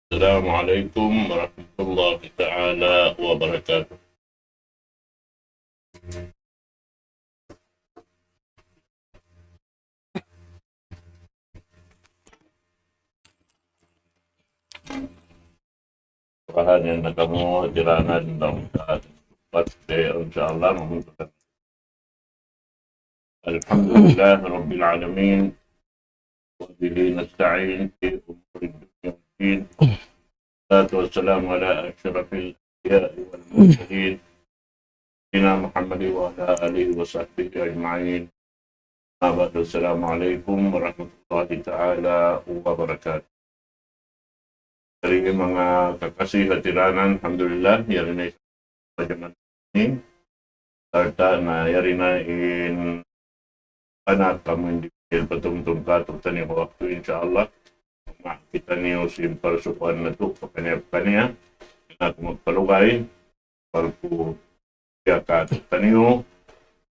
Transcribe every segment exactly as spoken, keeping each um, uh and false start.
السلام عليكم ورحمة الله تعالى وبركاته. Bahan yang nakamu jalanan dalam keadaan insya Allah membutuhkan. الحمد لله رب العالمين، وبه نستعين في أمور الدنيا والدين. والصلاة والسلام على أشرف الأنبياء والمرسلين، سيدنا محمد وعلى آله وصحبه أجمعين. أما بعد، السلام عليكم ورحمة الله تعالى وبركاته. Yari manga kakasi ha tiranan, alhamdulillah, yari na isab pa jaman ini. Sarta' na yari na in anak kamu in di patumtum katu'niyu waktu, insya Allah. Ma kitaniyu sin parsukuan natu', pakaniya-pakaniya. Anak magpalugay, parku ya katu'niyu,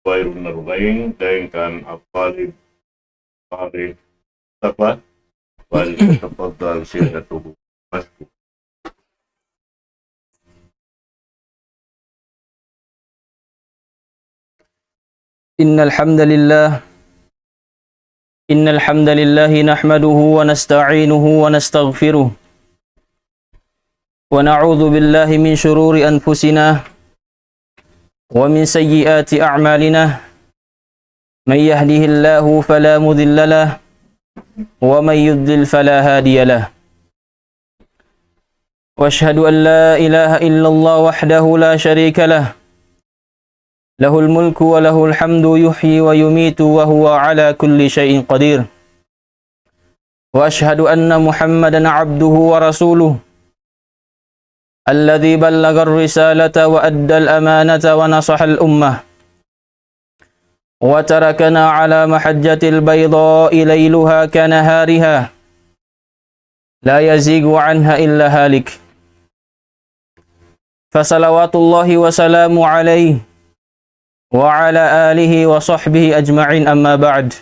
wayruun na dugaing, dayn kan Al-Talib, Talib, Mustafa, وليتفضل سيادته مشكورا. إن الحمد لله، إن الحمد لله نحمده ونستعينه ونستغفره، ونعوذ بالله من شرور أنفسنا ومن سيئات أعمالنا، من يهده الله فلا مضل له، ومن يضلل فلا هادي له. وأشهد أن لا إله إلا الله وحده لا شريك له، له الملك وله الحمد يحيي ويميت وهو على كل شيء قدير. وأشهد أن محمدا عبده ورسوله، الذي بلغ الرسالة وأدى الأمانة ونصح الأمة، وتركنا على محجة البيضاء ليلها كنهارها، لا يزيغ عنها إلا هالك. فصلوات الله وسلامه عليه وعلى آله وصحبه أجمعين، أما بعد.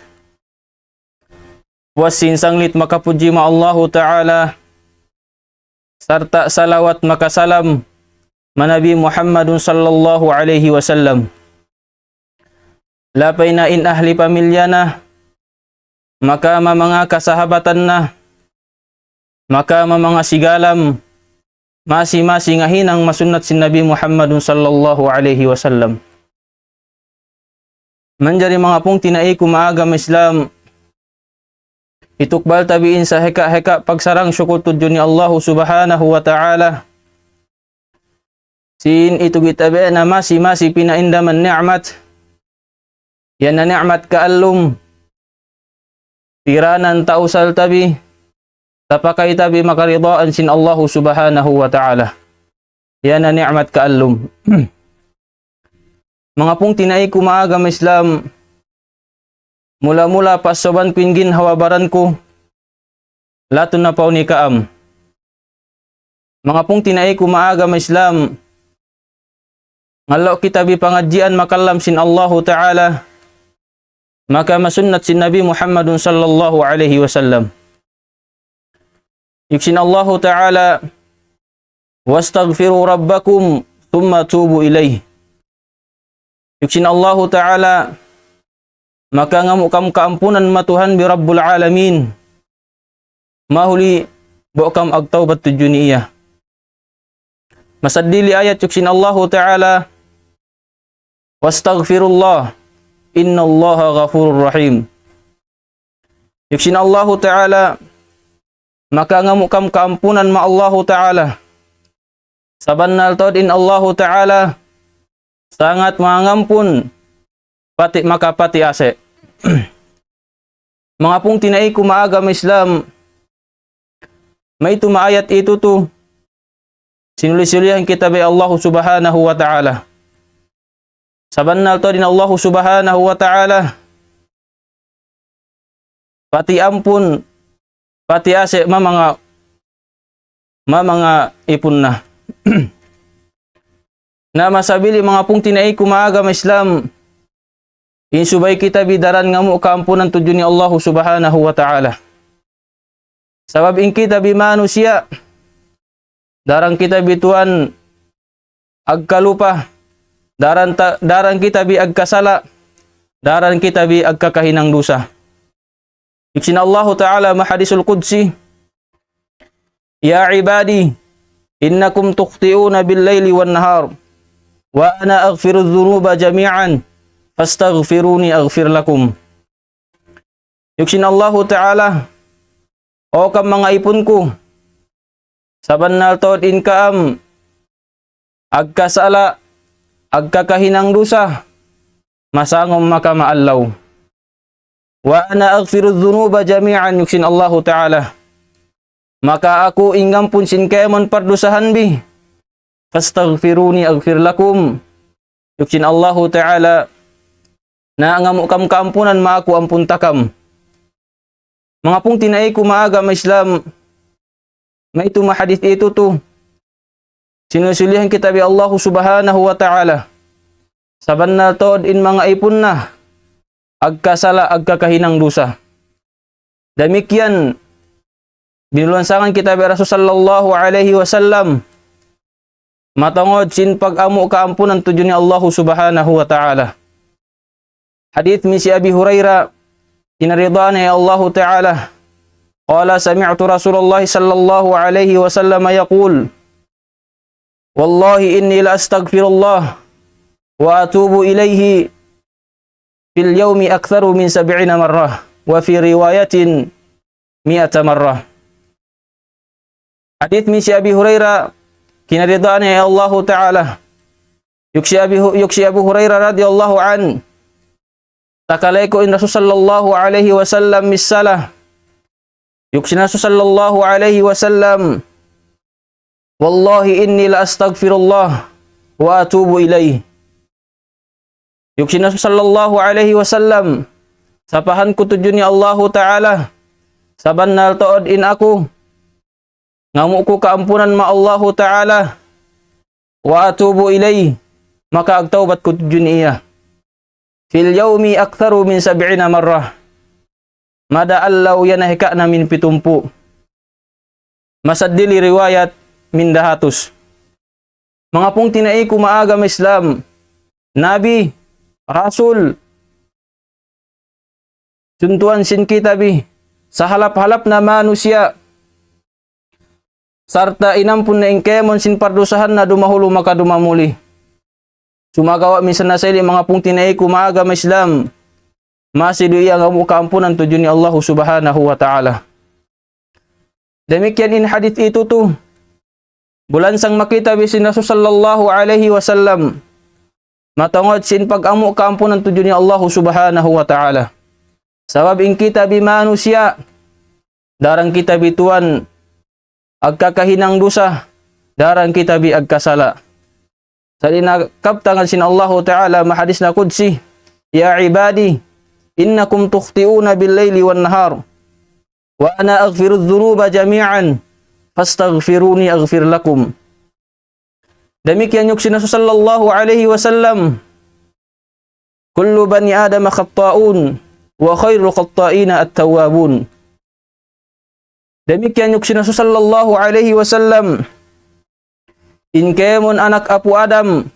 Puas sin sanglit makapudji ma Allahu Ta'ala, sarta' salawat makasalam ma Nabi Muhammadun sallallahu alayhi wasallam. Lapay na in ahli pamilya na, maka ma manga kasahabatan na, maka ma manga sigalam, masi-masi ngahinang masunnat sin Nabi Muhammadun sallallahu alayhi wasallam. Manjari manga pungtina'i ku ha agama Islam, hitukbal ta bi in sahika-hika pagsarang-sukul tudju niya Allahu Subhanahu wa Ta'ala. Sin itu kita bi na masi-masi pinaindaman ni'mat. Yan na ni'mat kaallum. Tiranan tausal ta bi, tapakay ta bi makaridaan sin Allahu Subhanahu wa Ta'ala. Yan na ni'mat kaallum. Manga pungtina'i ku ha agama Islam, mula-mula pa asubuhan ku in ginhawa-baran ku, latun na pa unu kaam. Manga pungtina'i ku ha agama Islam, ngallu' kita bi pangadjian makalam sin Allahu Ta'ala, maka masunnat sin Nabi Muhammadun sallallahu alayhi wasallam. Yuk sin Allahu Ta'ala, واستغفروا ربكم ثم توبوا إليه. Yuk sin Allahu Ta'ala, maka ngamu' kamu kaampunan ma Tuhan bi Rabbul Alamin. Mahuli bang kamu agtawbat tudju niya. Masaddili ayat yuk sin Allahu Ta'ala, واستغفروا الله إن الله غفور رحيم. Yuk sin Allahu Ta'ala, maka ngamu' kamu kaampunan ma Allahu Ta'ala. Sabannal tuud in Allahu Ta'ala, sangat mangampun, pati makapati ase'. Manga pungtina'i ku ha agama Islam, mayta' ma ayat itu tu, sinuli-sulihan kita bi Allahu Subhanahu wa Ta'ala. Sabannal tuud in Allahu Subhanahu wa Ta'ala, pati ampun, pati ase' ma manga, ma manga ipun na. Na masabil manga pungtina'i ku ha agama Islam, in subay kita bi daran ngamu' kaampunan tudju niya Allahu Subhanahu wa Ta'ala. Sabab in kita bi manusiya', Daran kita bi tuwan agkalupa, daran ta-, daran kita bi agkasala, daran kita bi agkakahinang dusa. Yuksin Allahu Ta'ala ha hadisul qudsi, يا عبادي إنكم تخطئون بالليل والنهار وأنا أغفر الذنوب جميعا فاستغفروني أغفر لكم. Yuksin Allahu Ta'ala, "O kam manga ipun ku, sabannal tuud in kaam agkasala, agkakahinang dusa, masangum maka maallaw. وأنا أغفر الذنوب جميعا," yuksin Allahu Ta'ala. "Maka aku in ngampun sin kaymu pardusahan bi. فاستغفروني أغفر لكم." Yuksin Allahu Ta'ala, "Na ngamu' kam kaampunan, ma aku ampun ta kam." Manga pungtina'i ku ha agama Islam, mayta' in hadith itu tu, sinusulihan kita bi Allahu Subhanahu wa Ta'ala. Sabannal tuud in manga ipun na agkasala, agkakahinang dusa. Damikkiyan, binulansangan kita bi Rasul sallallahu alayhi wasallam, matungud sin pag-amu' kaampunan tudju niya Allahu Subhanahu wa Ta'ala. Hadith misi Abi Hurairah, kinaridaan niya Allahu Ta'ala. قال: سمعت رسول الله صلى الله عليه وسلم يقول: والله إني لأستغفر الله وأتوب إليه في اليوم أكثر من سبعين مرة، وفي رواية مائة مرة. Hadith misi Abi Hurairah, kinaridaan niya Allahu Ta'ala. Yuksin Abi Hu-, yuksin Abu Hurairah radiyallahu anhu, takalay ku in Rasul sallallahu alayhi wasallam misala. Yuksin Rasul sallallahu alayhi wasallam, والله إني لأستغفر الله وأتوب إليه. Yuksin Rasul sallallahu alayhi wasallam, sapahan ku tudju niya Allahu Ta'ala, sabannal tuud in aku ngamu' ku kaampunan ma Allahu Ta'ala, وأتوب إليه, maka agtawbat ku tudju niya. في اليوم أكثر من سبعين مرة. Mada allaw yan hika' na min pitumpū'. Masaddili riwayat min dahatus. Manga pungtina'i ku ha agama Islam, Nabi, Rasul, tuntuan sin kita bi, sahalap-halap na manusiya', sarta' inampun na in kaymu sin pardusahan na dumahulu maka dumamuli. Sumagawa' minsan na sa'ili manga pungtina'i ku ha agama Islam, masi du iya ngamu' kaampunan tudju niya Allahu Subhanahu wa Ta'ala. Damikkiyan in hadith itu tu, bulansang makita bi sin Rasul sallallahu alayhi wasallam, matungud sin pag-amu' kaampunan tudju niya Allahu Subhanahu wa Ta'ala. Sabab in kita bi manusiya', daran kita bi tuwan agkakahinang dusa, daran kita bi agkasala. Sa' di' na kabtangan sin Allahu Ta'ala ha hadith na qudsi, يا عبادي إنكم تخطئون بالليل والنهار وأنا أغفر الذنوب جميعا فاستغفروني أغفر لكم. Damikkiyan yuksin Rasul sallallahu alayhi wasallam, كل بني آدم خطاؤون وخير الخطائين التوابون. Damikkiyan yuksin Rasul sallallahu alayhi wasallam, in kaymu anak apu' Adam,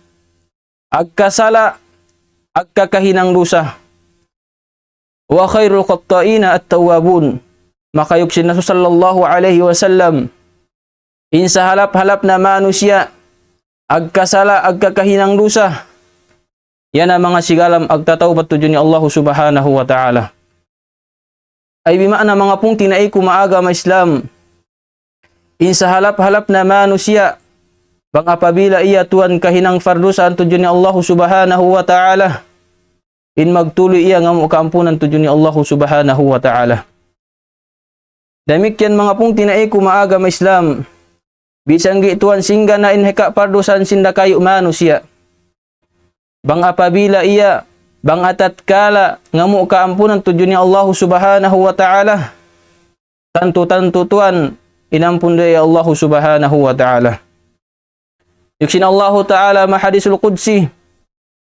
agkasala', agkakahinang dusa. وخير الخطائين التوابون. Maka yuksin Rasul sallallahu alayhi wasallam, in sahalap-halap na manusiya', agkasala', agkakahinang dusa, yan na manga sigalam agtatawbat tudju niya Allahu Subhanahu wa Ta'ala. Ay bima'na manga pungtina'i ku ha agama Islam, in sahalap-halap na manusiya', bang apabila iya tuwan kahinang pardusahan tudju niya Allahu Subhanahu wa Ta'ala, in magtūy iya ngamu' kaampunan tudju niya Allahu Subhanahu wa Ta'ala. Damikkiyan manga pungtina'i ku ha agama Islam, bisan gī' tuwan singga na in hika' pardusahan sin dakayu' manusiya', bang apabila iya, bang atatkala ngamu' kaampunan tudju niya Allahu Subhanahu wa Ta'ala, tantu-tantu tuwan inampun da iya Allahu Subhanahu wa Ta'ala. Yuksin Allahu Ta'ala ha hadithul qudsi,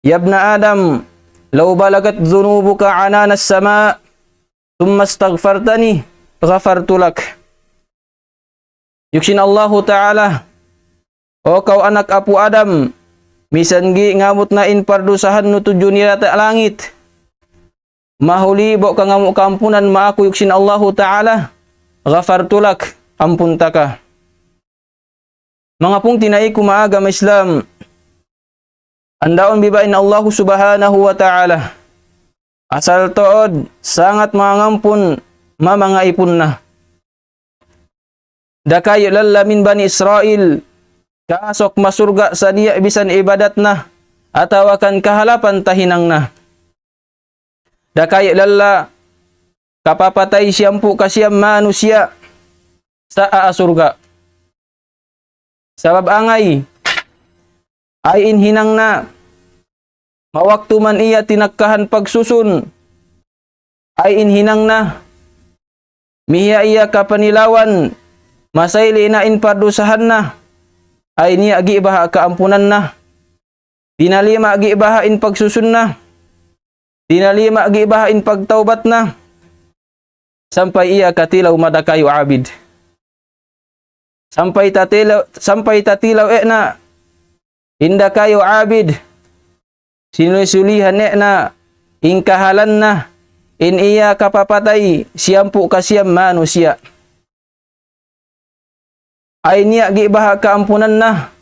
يا ابن آدم لو بلغت ذنوبك عنان السماء ثم استغفرتني غفرت لك. Yuksin Allahu Ta'ala, O kaw anak apu' Adam, misan gi' ngamut na in pardusahan nu tudju nila ta langit. Mahuli ba'gu ka ngamu' kaampunan, maku yuk sin Allahu Ta'ala, غفرت لك, ampun ta ka. Manga pungtina'i ku ha agama Islam, andaun biba' in Allahu Subhanahu wa Ta'ala. Asal tuud, sangat mangampun, mamanga ipun na. Dakayu' lalla min Bani Israil, kaasuk masurga' sa diya' bisan ibadat na, atawa kan kahalapan tahinang na. Dakayu' lalla, kapapatay siyampu ka siyam manusiya', sa aa surga'. Sabab angay, ay in hinang na, mawaktu man iya tinakkahan pagsusun, ay in hinang na, mihiya iya kapanilawan, masayli' na in pardusahan na, ay niya' gi' baha' kaampunan na, tinalima' gi' baha' in pagsusun na, tinalima' gi' baha' in pagtawbat na, sampay iya katilaw madakayu' abid. Sampay tatilaw, sampay tatilaw e' na, in dakayu' abid, sinuysulihan e' na, in kahalan na, in iya kapapatay, siyampu ka siyam manusiya'. Ay niya' gi' baha' kaampunan na.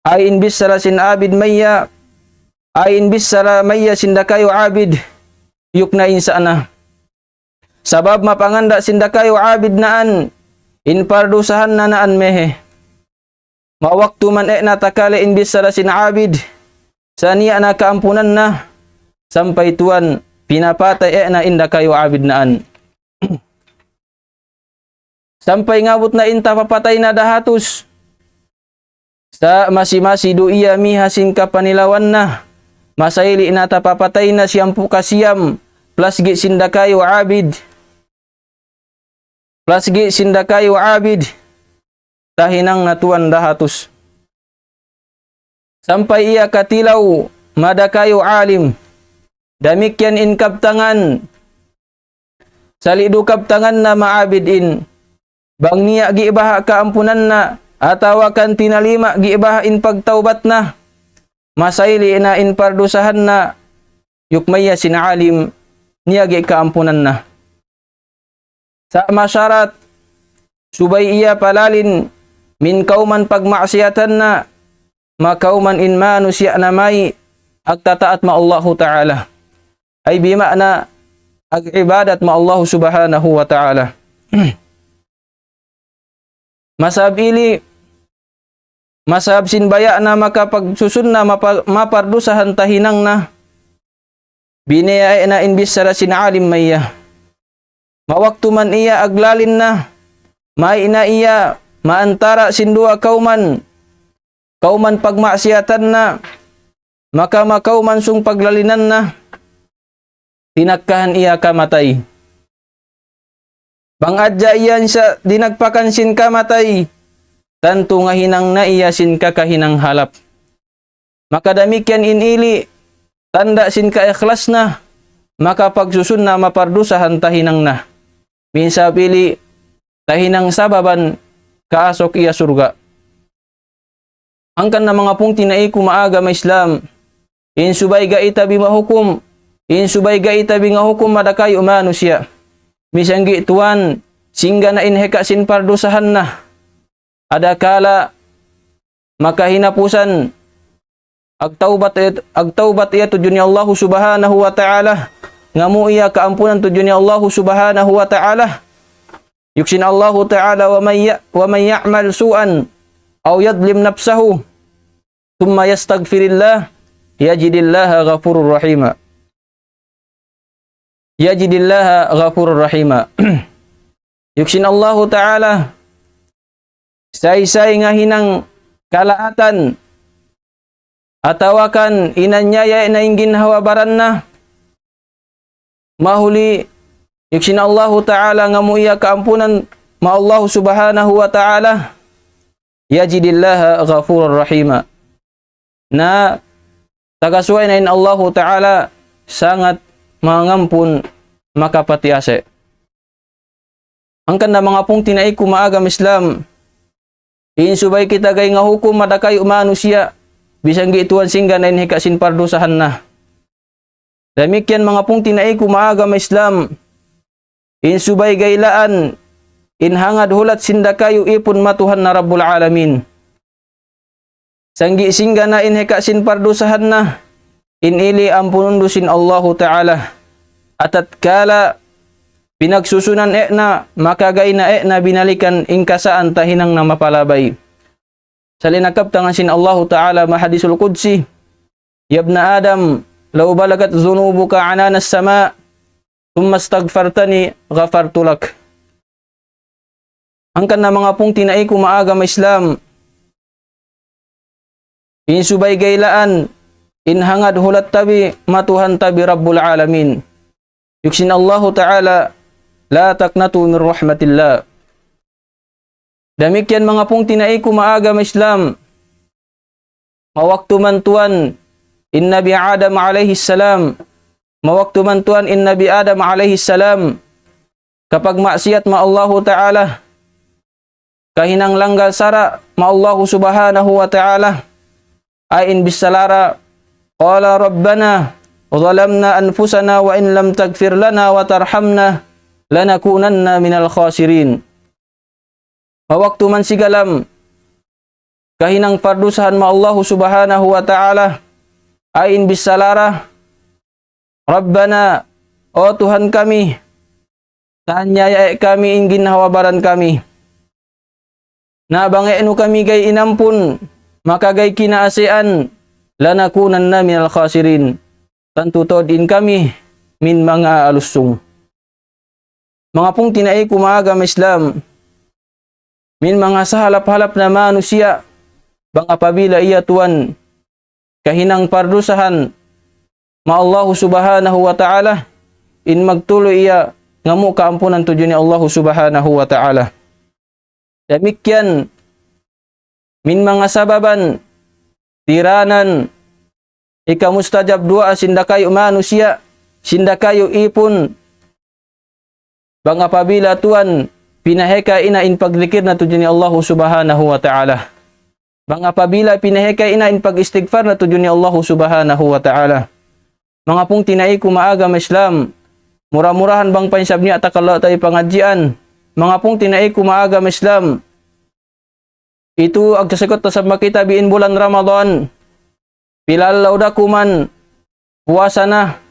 Ay in bichara sin abid maya, ay in bichara maya sin dakayu' abid, yuk na in sa na. Sabab mapanganda' sin dakayu' abid naan, in pardusahan na naan mehe. Mawaktu man e' na takale in bichara sin abid, sa niya' na kaampunan na, sampay tuwan pinapatay e' na in dakayu' abid naan. Sampay ngabut na in tapapatay na dahatus. Sa' masi-masi du iya miha sin kapanilawan na, masayli' na tapapatay na siyampu ka siyam, plus gi' sin dakayu' abid. Plus gi' sin dakayu' abid, tahinang na tuwan dahatus. Sampay iya katilaw, madakayu' alim. Damikkiyan in kabtangan, sali' du kabtangan na maabid in. Bang niya' gi' baha' kaampunan na, atawa kan tinalima' gi' baha' in pagtawbat na, masayli' na in pardusahan na, yuk maya sin alim, niya' gi' kaampunan na. Sa' masarat, subay iya palalin, min kawman pagmaksiyatan na, makawman in manusiya' na may, agtataat ma Allahu Ta'ala. Ay bima'na, ag-ibadat ma Allahu Subhanahu wa Ta'ala. Masab ili, masab sin baya' na makapagsusun na mapa-, mapardusahan tahinang na. Binaya' na in bichara sin alim maya. Mawaktu man iya aglalin na, may na iya maantara sin duwa kawman, kawman pagmaksiyatan na, maka makawman sung paglalinan na, tinakkahan iya kamatay. Bang adja iyan sa dinagpakan sin kamatay, tantu ngahinang na iya sin kakahinang halap. Maka damikkiyan in ili, tanda' sin kaikhlas na, makapagsusun na mapardusahan tahinang na. Minsan pili, tahinang sababan, kaasuk iya surga'. Hangkan na manga pungtina'i ku ha agama Islam, in subay ga' ita bi mahukum, in subay ga' ita bi ngahukum madakayu' manusiya'. Misan gi' tuwan, singga na in heka sin pardusahan na. Adakala makahinapusan, agtawbat iya, agtawbat iya tudju ni Allahu Subhanahu wa Ta'ala, ngamu' iya kaampunan tudju ni Allahu Subhanahu wa Ta'ala. Yuk sin Allahu Ta'ala, ومن ي-، ومن يعمل سوءا أو يظلم نفسه ثم يستغفر الله يجد الله غفورا رحيما. يجد الله غفورا رحيما. Yuk sin Allahu Ta'ala, say-say ngahinang kalaatan, atawa kan inanyaya na in ginhawa-baran na, mahuli, yuk sin Allahu Ta'ala ngamu' iya kaampunan ma Allahu Subhanahu wa Ta'ala, يجد الله غفورا رحيما. Na tagasuway na in Allahu Ta'ala sangat mangampun makapatiase. Hangkan na manga pungtina'i ku ha agama Islam, In subay kita gay ngahukum madakayu' manusiya', bisan gi' tuwan singgana in hika sin pardusahan na. Damikkiyan manga pungtina'i ku maagama Islam, in subay gay laan, in hangad hulat sin dakayu' ipun matuhan na Rabbul Alamin. Sanggi' singgana in hika sin pardusahan na, in ili ampunun du sin Allahu Ta'ala. Atatkala pinagsusunan ekna, makagay na ekna binalikan in kasaan tahinang na mapalabay. Salin akab tangan sin Allahu Ta'ala mahadisul Qudsi, يا ابن آدم لو بلغت ذنوبك عنان السماء ثم استغفرتني غفرت لك. Hangkan na manga pungtina'i ku maagama Islam, in subay gay laan, in hangad hulat tabi, matuhan tabi Rabbul Alamin. Yuksin Allahu Ta'ala, لا تقنطوا من رحمة الله. Damikkiyan manga pungtina'i ku maagama Islam, mawaktu man tuwan in Nabi Adam alayhi salam, mawaktu man tuwan in Nabi Adam alayhi salam, kapagmaksiyat ma Allahu Ta'ala, kahinang langgal sara' ma Allahu Subhanahu wa Ta'ala, ay in bichara, قال ربنا ظلمنا أنفسنا وإن لم تغفر لنا وترحمنا لنكونن من الخاسرين. Mawaktu man sigalam kahinang pardusahan ma Allahu Subhanahu wa Ta'ala, ay in bichara, ربنا, O Tuhan kami, tanyaya kami in ginhawa-baran kami. Na bang eknu kami gay inampun, makagay kinaasian, لنكونن من الخاسرين. Tantu tuud in kami, min manga alusung. Manga pungtina'i ku maagama Islam, min manga sahalap-halap na manusiya', bang apabila iya tuwan kahinang pardusahan ma Allahu Subhanahu wa Ta'ala, in magtuluy iya ngamu' kaampunan tudju ni Allahu Subhanahu wa Ta'ala. Damikkiyan, min manga sababan, tiranan, ikamustajab duwaa sin dakayu' manusiya', sin dakayu' ipun, bang apabila tuwan pinaheka ina in pagdikir na tudju ni Allahu Subhanahu wa Ta'ala. Bang apabila pinaheka ina in pag-istigfar na tudju ni Allahu Subhanahu wa Ta'ala. Manga pungtina'i ku maagama Islam, mura-murahan bang pa in sabab niya takala' tayu pangadjian. Manga pungtina'i ku maagama Islam, itu agtasikut tasab makita bi in bulan Ramadan. Pila adlaw da kuman puasa na.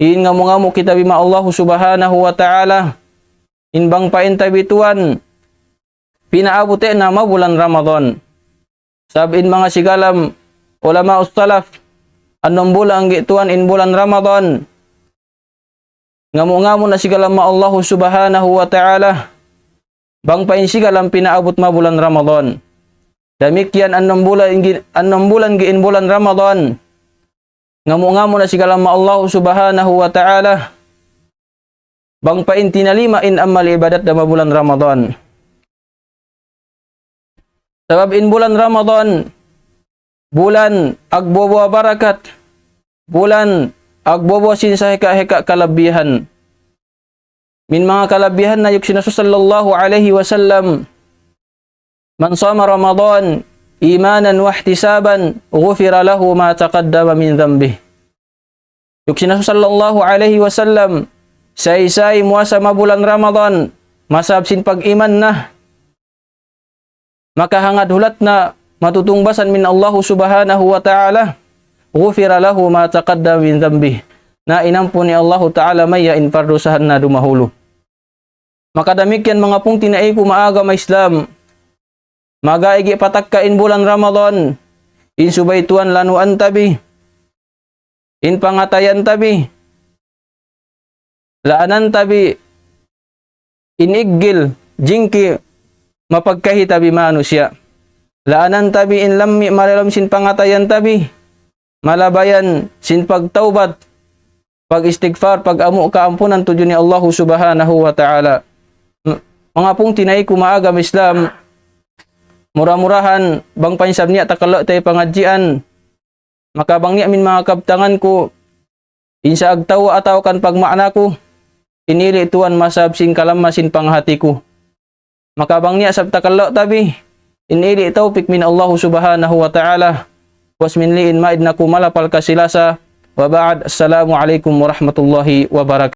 In ngamu'-ngamu' kita bi ma Allahu Subhanahu wa Ta'ala. In bang pa in tabi tuwan pinaabut na ma bulan Ramadan. Sabab in manga sigalam ulama salaf, annum bulan gi' tuwan in bulan Ramadan. Ngamu'-ngamu' na sigalam ma Allahu Subhanahu wa Ta'ala, bang pa in sigalam pinaabut ma bulan Ramadan. Damikkiyan annum bulan gi', annum bulan gi' in bulan Ramadan. Ngamu'-ngamu' na sigalam ma Allahu Subhanahu wa Ta'ala, bang pa in tinalima' in amal ibadat da ma bulan Ramadan. Sabab in bulan Ramadan, bulan agbobo barakat, bulan agbobo sin sahika-hika kalabihan. Min manga kalabihan na yuksin Rasul sallallahu alayhi wasallam, من صام رمضان إيمانا واحتسابا غفر له ما تقدم من ذنبه. Yuksin Rasul sallallahu alayhi wasallam, say-say muasa ma bulan Ramadan, masab sin pag-iman na, makahangad hulat na matutungbasan min Allahu Subhanahu wa Ta'ala, غفر له ما تقدم من ذنبه. Na inampun ni Allahu Ta'ala maya in pardusahan na dumahulu. Maka damikkiyan manga pungtina'i ku maagama Islam, magaigi patakka in bulan Ramadan, in subay tuwan lanuan tabi, in pangatayan tabi, laanan tabi, in iggil, jingki, mapagkahi tabi manusiya'. Laanan tabi in lammi' marayaw sin pangatayan tabi, malabayan sin pagtawbat, pag-istigfar, pag-amu' kaampunan tudju ni Allahu Subhanahu wa Ta'ala. M-, manga pungtina'i ku maagama Islam, mura-murahan, bang pa in sabab niya takala' tayu pangadjian, maka bang niya min manga kabtangan ku, in sa agtawa atawa kan pagmaana ku, in ili tuwan masab sin kalamma sin panghati ku. Maka bang niya sab takala' tabi, In ini tawpik min Allah subhanahu wa ta'ala. Puas min liin maid naku malapal kasilasa. Wa ba'd, assalamu alaykum warahmatullahi wabarakatuh.